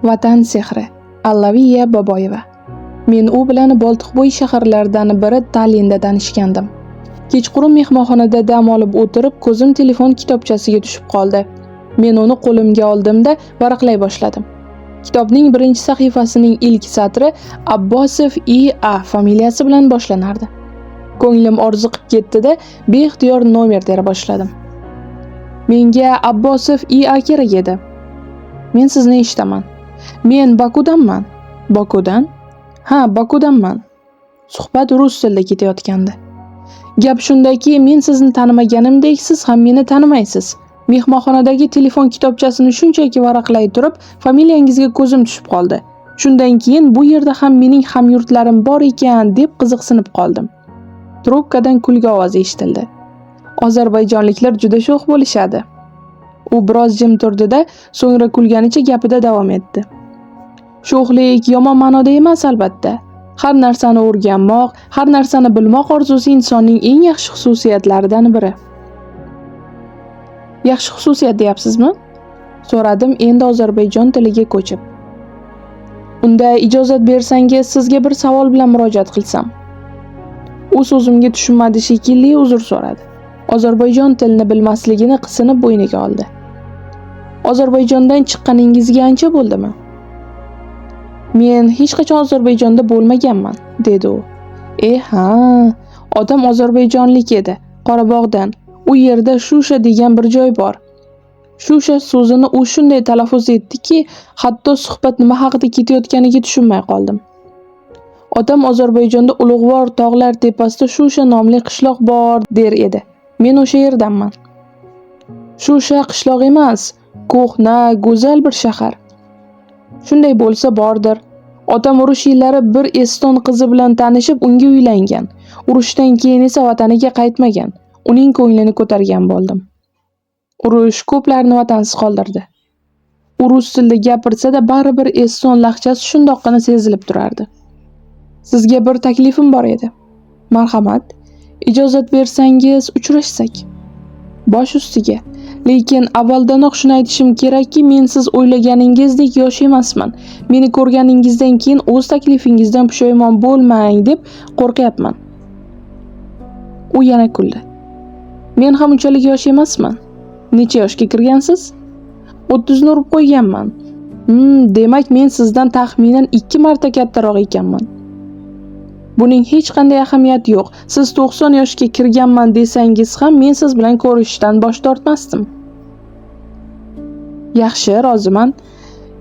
Vatan sehri. Allaviya Boboyeva. Men u bilan Boltiqbo'yi shaharlaridan biri Tallinda tanishgandim. Kechqurun mehmonxonada dam olib o'tirib, ko'zim telefon kitobchasiga tushib qoldi. Men uni qo'limga oldimda varaqlay boshladim. Kitobning birinchi sahifasining ilk satri Abbosov I.A. familiyasi bilan boshlanardi. Ko'nglim orziqib ketdi-da, beixtiyor nomer tera boshladim. Menga Abbosov I.A. kerak edi. Men sizni eshitaman. Men Bakudanman. Bokudan? Ha, Bakudanman. Suhbat rus tilida ketayotgandi. Gap shundaki, men sizni tanimaganimdek, siz ham meni tanimaysiz. Mehmonxonadagi telefon kitobchasini shunchaki varaqlay turib, familiyangizga ko'zim tushib qoldi. Shundan keyin bu yerda ham mening hamyurtlarim bor ekan deb qiziqsinib qoldim. Trubkadan kulgi ovozi eshitildi. Ozarbayjonliklar juda sho'x bo'lishadi. U biroz jim turdi-da, so'ngra kulganicha gapida davom etdi. Sho'xlik yomon ma'noda emas albatta. Har narsani o'rganmoq, har narsani bilmoq orzusi insonning eng yaxshi xususiyatlaridan biri. Yaxshi xususiyat deyapsizmi? So'radim endi Ozarbayjon tiliga ko'chib. Unda ijozat bersangiz, sizga bir savol bilan murojaat qilsam. U so'zimga tushunmadi shekilli, uzr so'radi. Ozarbayjon tilini bilmasligini qisinib bo'yniga oldi. Ozarbayjondan chiqqaningizga ancha bo'ldimi? Men hech qachon Ozarbayjonda bo'lmaganman, dedi u. E ha, otam ozarbayjonlik edi, Qorabog'dan. U yerda Shusha degan bir joy bor. Shusha so'zini u shunday talaffuz etdiki, hatto suhbat nima haqida ketayotganiga tushunmay qoldim. Otam Ozarbayjonda ulug'vor tog'lar tepasida Shusha nomli qishloq bor der edi. Men o'sha yerdanman. Shusha qishloq emas, ko'hna, go'zal bir shahar. Shunday bo'lsa bordir. Otam urush yillari bir eston qizi bilan tanishib, unga uylangan. Urushdan keyin esa vataniga qaytmagan. Uning ko'nglini ko'targan bo'ldim. Urush ko'plarni vatansiz qoldirdi. U rus tilida gapirsa-da, baribir eston lahjasi shundoqqina sezilib turardi. Sizga bir taklifim bor edi. Marhamat, ijozat bersangiz uchrashsak. Bosh ustiga. Lekin avvaldanoq shuni aytishim kerakki, men siz o'ylaganingizdek yosh emasman. Meni ko'rganingizdan keyin o'z taklifingizdan pushaymon bo'lmang deb qo'rqyapman. U yana kuldi. Men ham unchalik yosh emasman. Necha yoshga kirgansiz? 30 ni urib qo'yganman. Demak, men sizdan taxminan 2 marta kattaroq ekanman. Buning hech qanday ahamiyati yo'q. Siz 90 yoshga kirganman desangiz ham men siz bilan ko'rishishdan bosh tortmasdim. Yaxshi, roziman.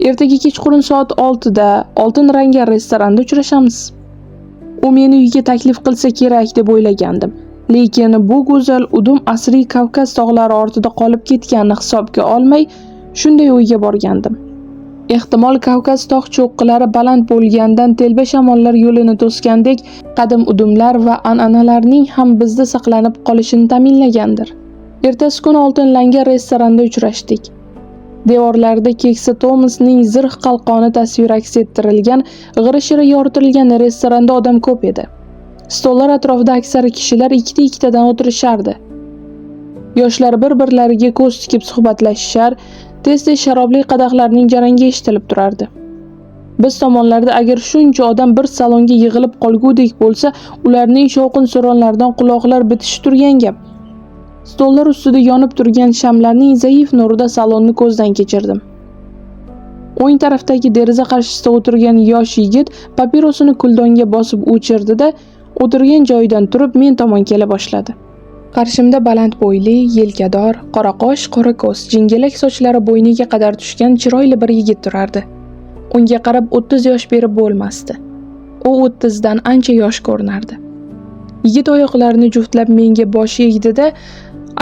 Ertaga kechqurun soat 6 da Oltin Rangar restoranda uchrashamiz. U meni uyiga taklif qilsa kerak deb o'ylagandim. Lekin bu go'zal udum asriy Kavkaz tog'lari ortida qolib ketganini hisobga olmay, shunday o'yga borgandim. Ehtimol Kavkaz tog' cho'qqilari baland bo'lgandan telba shamollar yo'lini to'sgandek, qadim udumlar va an'analarning ham bizda saqlanib qolishini ta'minlagandir. Ertasi kuni Oltin Langar restoranda uchrashdik. Devorlarda keksa Tomasning zirh qalqoni tasviri aks ettirilgan, g'ira-shira yoritilgan restoranda odam ko'p edi. Stollar atrofida aksar kishilar ikkita-ikkitadan o'tirishardi. Yoshlar bir-birlariga ko'z tikib suhbatlashishar, tez-tez sharobli qadahlarning jarangi eshitilib turardi. Biz tomonlarda agar shuncha odam bir salonga yig'ilib qolgudek bo'lsa, ularning shovqin-suronlaridan quloqlar bitishi turgan gap. Stollar ustida yonib turgan shamlarning zaif nurida salonni ko'zdan kechirdim. O'ng tarafdagi deraza qarshisida o'tirgan yosh yigit papirosini kuldonga bosib o'chirdi-da, o'tirgan joyidan turib men tomon kela boshladi. Qarshimda baland bo'yli, yelkador, qoraqosh, qorako'z, jingalak sochlari bo'yniga qadar tushgan chiroyli bir yigit turardi. Unga qarab 30 yosh berib bo'lmasdi. U 30 dan ancha yosh ko'rinardi. Yigit oyoqlarini juftlab menga bosh egdi-da,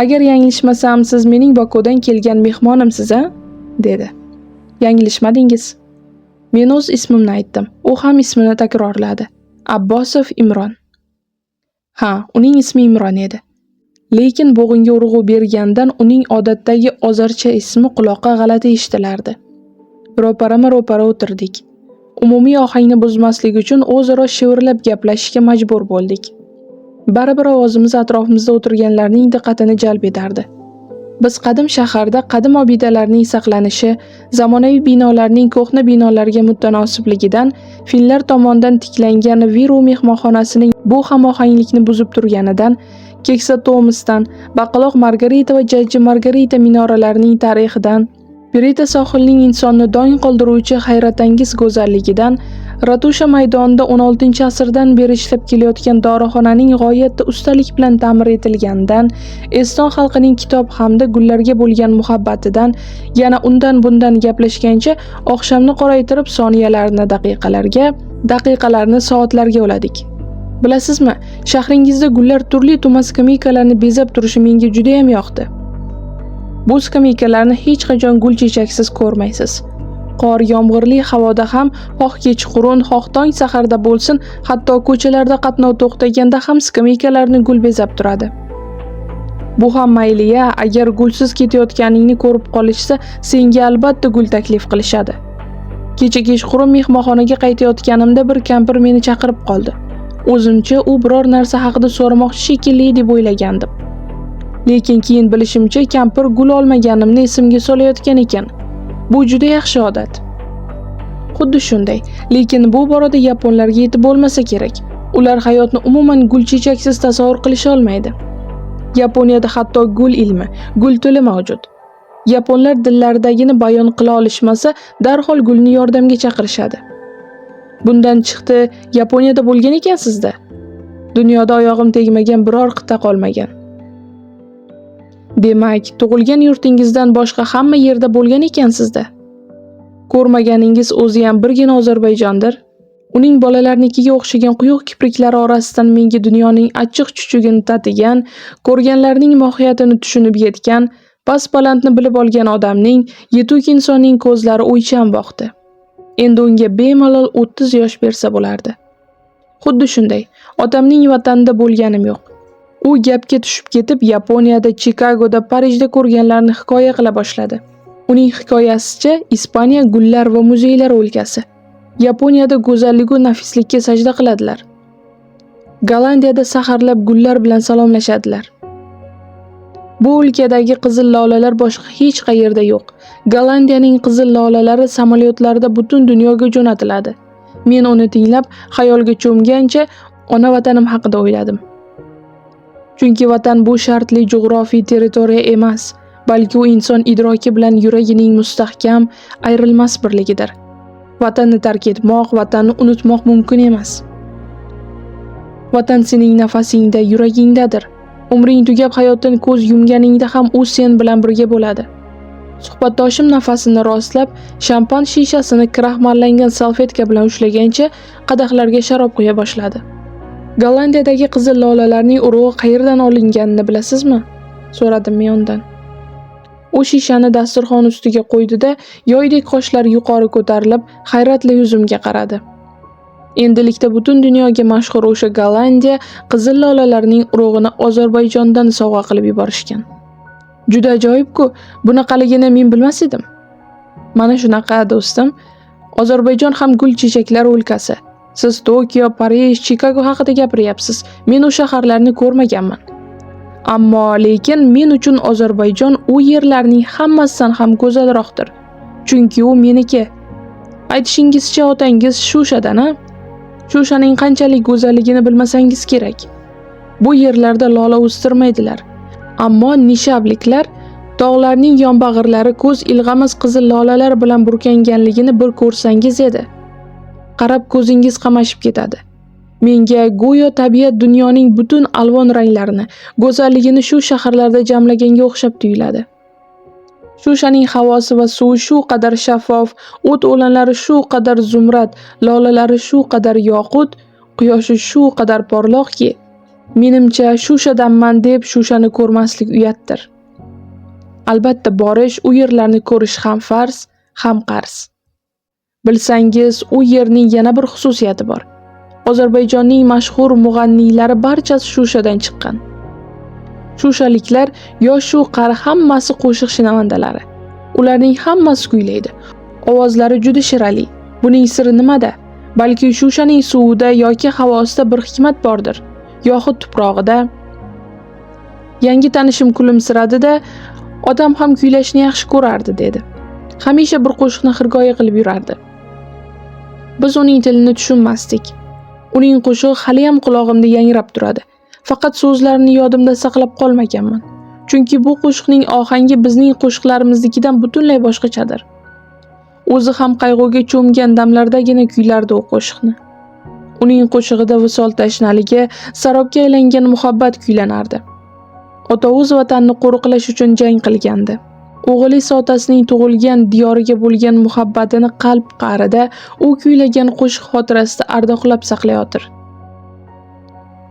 "Agar yanglishmasam, siz mening Bokudan kelgan mehmonimsiz, a?" dedi. Yanglishmadingiz. Men o'z ismimni aytdim. U ham ismini takrorladi. Abbosov Imron. Ha, uning ismi Imron edi. Lekin bo'g'inga urg'u bergandan uning odatdagi ozarcha ismi quloqqa g'alati eshitilardi. Ro'parama-ro'para o'tirdik. Umumiy ohangni buzmaslik uchun o'zaro shivirlab gaplashishga majbur bo'ldik. Baribir ovozimiz atrofimizda o'tirganlarning diqqatini jalb etardi. Biz qadim shaharda qadim obidalarning saqlanishi, zamonaviy binolarning ko'hna binolarga mutanosibaligidan, finlar tomonidan tiklangan Viru mehmonxonasining bu hamohanglikni buzib turganidan, keksa Tomasdan, baqaloq Margarita va jajji Margarita minoralarining tarixidan, Pirita sohilining insonni dong qoldiruvchi hayratangiz go'zalligidan, Ratusha maydonida 16-asrdan beri ishlab kelayotgan dorixonaning g'oyatda ustalik bilan ta'mir etilganidan, Eston xalqining kitob hamda gullarga bo'lgan muhabbatidan, yana undan-bundan gaplashgancha oqshomni qoraytirib soniyalarni daqiqalarga, daqiqalarni soatlarga uladik. Bilasizmi, shahringizda gullar turli-tuman skameykalarni bezab turishi menga judayam yoqdi. Bu skameykalarni hech qachon gul chechaksiz ko'rmaysiz. Qor, yomg'irli havoda ham, xoh kechqurun, xoh tong saharda bo'lsin, hatto ko'chalarda qatnov to'xtaganda ham skameykalarni gul bezab turadi. Bu ham mayli-ya, agar gulsiz ketayotganingni ko'rib qolishsa, senga albatta gul taklif qilishadi. Kecha kechqurun mehmonxonaga qaytayotganimda bir kampir meni chaqirib qoldi. O'zimcha u biror narsa haqida so'ramoqchi shekilli deb o'ylagandim. Lekin keyin bilishimcha kampir gul olmaganimni esimga solayotgan ekan. Bu juda yaxshi odat. Xuddi shunday, lekin bu borada yaponlarga yetib bo'lmasa kerak. Ular hayotni umuman gul chechaksiz tasavvur qilisha olmaydi. Yaponiyada hatto gul ilmi, gul tili mavjud. Yaponlar dillaridagini bayon qila olishmasa, darhol gulni yordamga chaqirishadi. Bundan chiqdi, Yaponiyada bo'lgan ekansizda. Dunyoda oyog'im tegmagan biror qit'a qolmagan. Demak, tug'ilgan yurtingizdan boshqa hamma yerda bo'lgan ekansizda. Ko'rmaganingiz o'ziyam birgina Ozarbayjondir. Uning bolalarnikiga o'xshagan quyuq kipriklari orasidan menga dunyoning achchiq chuchugini tatigan, ko'rganlarning mohiyatini tushunib yetgan, past-balandni bilib olgan odamning, yetuk insonning ko'zlari o'ychan boqdi. Endi unga bemalol 30 yosh bersa bo'lardi. Xuddi shunday, otamning vatanida bo'lganim yo'q. U gapga tushib ketib, Yaponiyada, Chikagoda, Parijda ko'rganlarini hikoya qila boshladi. Uning hikoyasicha, Ispaniya gullar va muzeylar o'lkasi. Yaponiyada go'zalligu nafislikka sajda qiladilar. Gollandiyada saharlab gullar bilan salomlashadilar. Bu o'lkadagi qizil lolalar boshqa hech qayerda yo'q. Gollandiyaning qizil lolalari samolyotlarda butun dunyoga jo'natiladi. Men uni tinglab, xayolga cho'mgancha ona vatanim haqida o'yladim. Chunki vatan bu shartli jug'rofiy territoriya emas, balki u inson idroki bilan yuragining mustahkam, ayrilmas birligidir. Vatanni tark etmoq, vatanni unutmoq mumkin emas. Vatan sening nafasingda, yuragingdadir. Umring tugab hayotdan ko'z yumganingda ham u sen bilan birga bo'ladi. Suhbatdoshim nafasini rostlab, shampan shishasini kraxmallangan salfetka bilan ushlagancha qadahlarga sharob quya boshladi. Gollandiyadagi qizil lolalarning urug'i qayerdan olinganini bilasizmi? So'radim men undan. U shishani dasturxon ustiga qo'ydi-da, yoydek qoshlari yuqori ko'tarilib, hayratla yuzimga qaradi. Endilikda butun dunyoga mashhur o'sha Gollandiya qizil lolalarining urug'ini Ozarbayjondan sovg'a qilib yuborishgan. Juda ajoyib-ku, bunaqaligini men bilmas edim. Mana shunaqa, do'stim. Ozarbayjon ham gul chechaklar o'lkasi. Siz Tokio, Parij, Chikago haqida gapiryapsiz. Men u shaharlarni ko'rmaganman. Ammo lekin men uchun Ozarbayjon u yerlarning hammasidan ham go'zalroqdir. Chunki u meniki. Aytishingizcha otangiz Shushadan-a? Shushaning qanchalik go'zalligini bilmasangiz kerak. Bu yerlarda lola o'stirmaydilar. Ammo nishabliklar tog'larning yonbag'irlari ko'z ilg'amas qizil lolalar bilan burkanganligini bir ko'rsangiz edi. Qarab ko'zingiz qamashib ketadi. Menga go'yo tabiat dunyoning butun alvon ranglarini, go'zalligini shu shaharlarda jamlaganga o'xshab tuyuladi. Shushaning havosi va suvi shu qadar shaffof, o't o'lanlari shu qadar zumrad, lolalari shu qadar yoqut, quyoshi shu qadar porloqki, menimcha Shushadanman deb Shushani ko'rmaslik uyatdir. Albatta borish, u yerlarni ko'rish ham farz, ham qarz. Bilsangiz, u yerning yana bir xususiyati bor. Ozarbayjonning mashhur mug'anniylari barchasi Shushadan chiqqan. Shushaliklar yosh-u qari hammasi qo'shiq shinavandalari. Ularning hammasi kuylaydi. Ovozlari juda shirali. Buning siri nimada? Balki Shushaning suvida yoki havosida bir hikmat bordir, yoxud tuprog'ida. Yangi tanishim kulimsiradi-da, Otam ham kuylashni yaxshi ko'rardi, dedi. Hamisha bir qo'shiqni xirgoyi qilib yurardi. Biz uning tilini tushunmasdik. Uning qo'shig'i haliyam qulog'imda yangrab turadi. Faqat so'zlarini yodimda saqlab qolmaganman. Chunki bu qo'shiqning ohangi bizning qo'shiqlarimiznikidan butunlay boshqachadir. O'zi ham qayg'uga cho'mgan damlardagina kuylardi u qo'shiqni. Uning qo'shig'ida visol tashnaligi, sarobga aylangan muhabbat kuylanardi. Ota o'z vatanini qo'riqlash uchun jang qilgandi. O'g'il esa otasining tug'ilgan diyoriga bo'lgan muhabbatini qalb qa'rida u kuylagan qo'shiq xotirasida ardoqlab saqlayotir.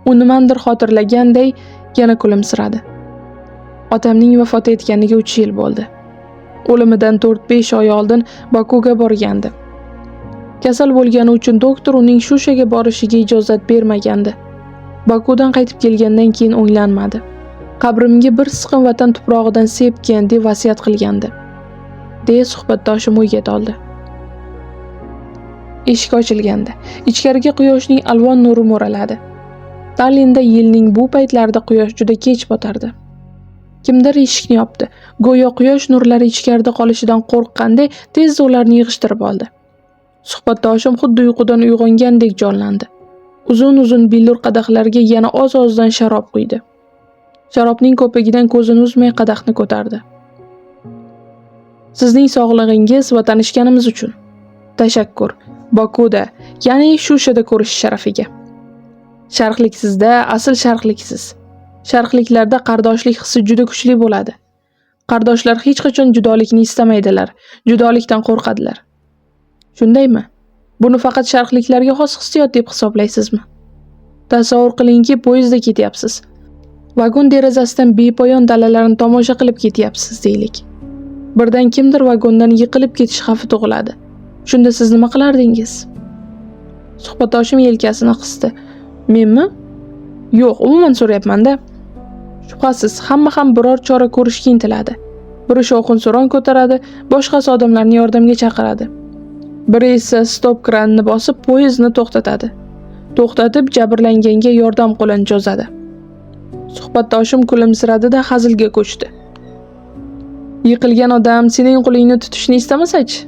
U nimanidir xotirlaganday yana kulimsiradi. Otamning vafot etganiga 3 yil bo'ldi. O'limidan 4-5 oy oldin Bakuga borgandi. Kasal bo'lgani uchun doktor uning Shushaga borishiga ijozat bermagandi. Bakudan qaytib kelgandan keyin o'nglanmadi. Qabrimga bir siqim vatan tuprog'idan sepgin deb vasiyat qilgandi, deya suhbatdoshim o'yga toldi. Eshik ochilgandi. Ichkariga quyoshning alvon nuri mo'raladi. Tallinda yilning bu paytlarida quyosh juda kech botardi. Kimdir eshikni yopdi. Go'yo quyosh nurlari ichkarida qolishidan qo'rqqanday tezda ularni yig'ishtirib oldi. Suhbatdoshim xuddi uyqudan uyg'ongandek jonlandi. Uzun-uzun billur qadahlarga yana oz-ozdan sharob quydi. Sharobning ko'pigidan ko'zini uzmay qadahni ko'tardi. Sizning sog'lig'ingiz va tanishganimiz uchun tashakkur. Bokuda, ya'ni Shushada ko'rish sharafiga. Sharqliksizda, asl sharqliksiz. Sharqliklarda qardoshlik hissi juda kuchli bo'ladi. Qardoshlar hech qachon judolikni istamaydilar, judolikdan qo'rqadilar. Shundaymi? Buni faqat sharqliklarga xos hissiyot deb hisoblaysizmi? Tasavvur qilingki, poyezdda ketyapsiz. Vagon derazasidan bepoyon dalalarni tomosha qilib ketyapsiz deylik. Birdan kimdir vagondan yiqilib ketish xavfi tug'iladi. Shunda siz nima qilardingiz? Suhbatdoshim yelkasini qisdi. Menmi? Yo'q, umuman so'rayapman-da. Shubhasiz, hamma ham biror chora ko'rishga intiladi. Biri shovqin-suron ko'taradi, boshqasi odamlarni yordamga chaqiradi. Biri esa stop kranini bosib poyezdni to'xtatadi. To'xtatib jabrlanganga yordam qo'lini cho'zadi. Suhbatdoshim kulimsiradi-da hazilga ko'chdi. Yiqilgan odam sening qo'lingni tutishni istamasa-chi?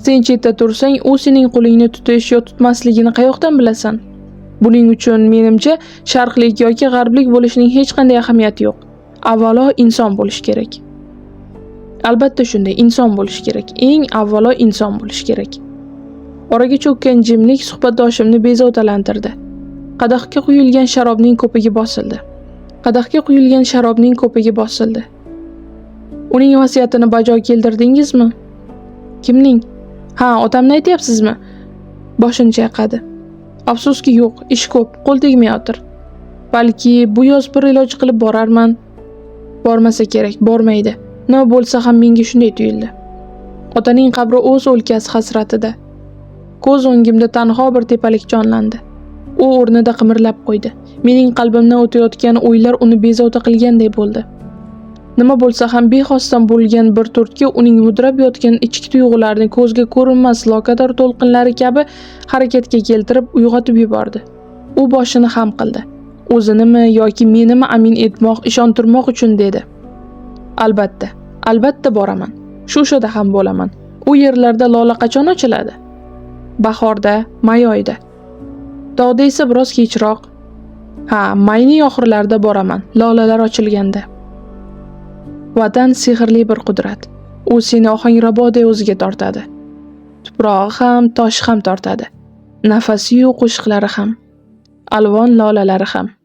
Sen chetda tursang, u sening qo'lingni tutish yo tutmasligini qayoqdan bilasan? Buning uchun menimcha sharqlik yoki g'arblik bo'lishning hech qanday ahamiyati yo'q. Avvalo inson bo'lish kerak. Albatta shunday, inson bo'lish kerak. Eng avvalo inson bo'lish kerak. Oraga cho'kkan jimlik suhbatdoshimni bezovtalantirdi. Qadahga quyilgan sharobning ko'pigi bosildi. Qadahga quyilgan sharobning ko'pigi bosildi. Uning vasiyatini bajo keltirdingizmi? Kimning? Ha, otamni aytyapsizmi? Boshini chayqadi. Afsuski yo'q, ish ko'p, qo'l tegmayotir. Balki bu yoz bir iloj qilib borarman. Bormasa kerak, bormaydi. Nima bo'lsa ham menga shunday tuyuldi. Otaning qabri o'z o'lkasi hasratida. Ko'z o'ngimda tanho bir tepalik jonlandi. U o'rnida qimirlab qo'ydi. Mening qalbimdan o'tayotgan o'ylar uni bezovta qilganday bo'ldi. Nima bo'lsa ham bexosdan bo'lgan bir turtki uning mudrab yotgan ichki tuyg'ularini ko'zga ko'rinmas lokator to'lqinlari kabi harakatga keltirib uyg'otib yubordi. U boshini xam qildi. O'zinimi yoki menimi amin etmoq, ishontirmoq uchun dedi. Albatta, albatta boraman. Shushada ham bo'laman. U yerlarda lola qachon ochiladi? Bahorda, may oyida. Tog'da esa biroz kechroq. Ha, mayning oxirlarida boraman, lolalar ochilganda. Vatan sehrli bir qudrat. U seni ohangraboday o'ziga tortadi. Tuprog'i ham, toshi ham tortadi. Nafasi-yu qo'shiqlari ham, alvon lolalari ham.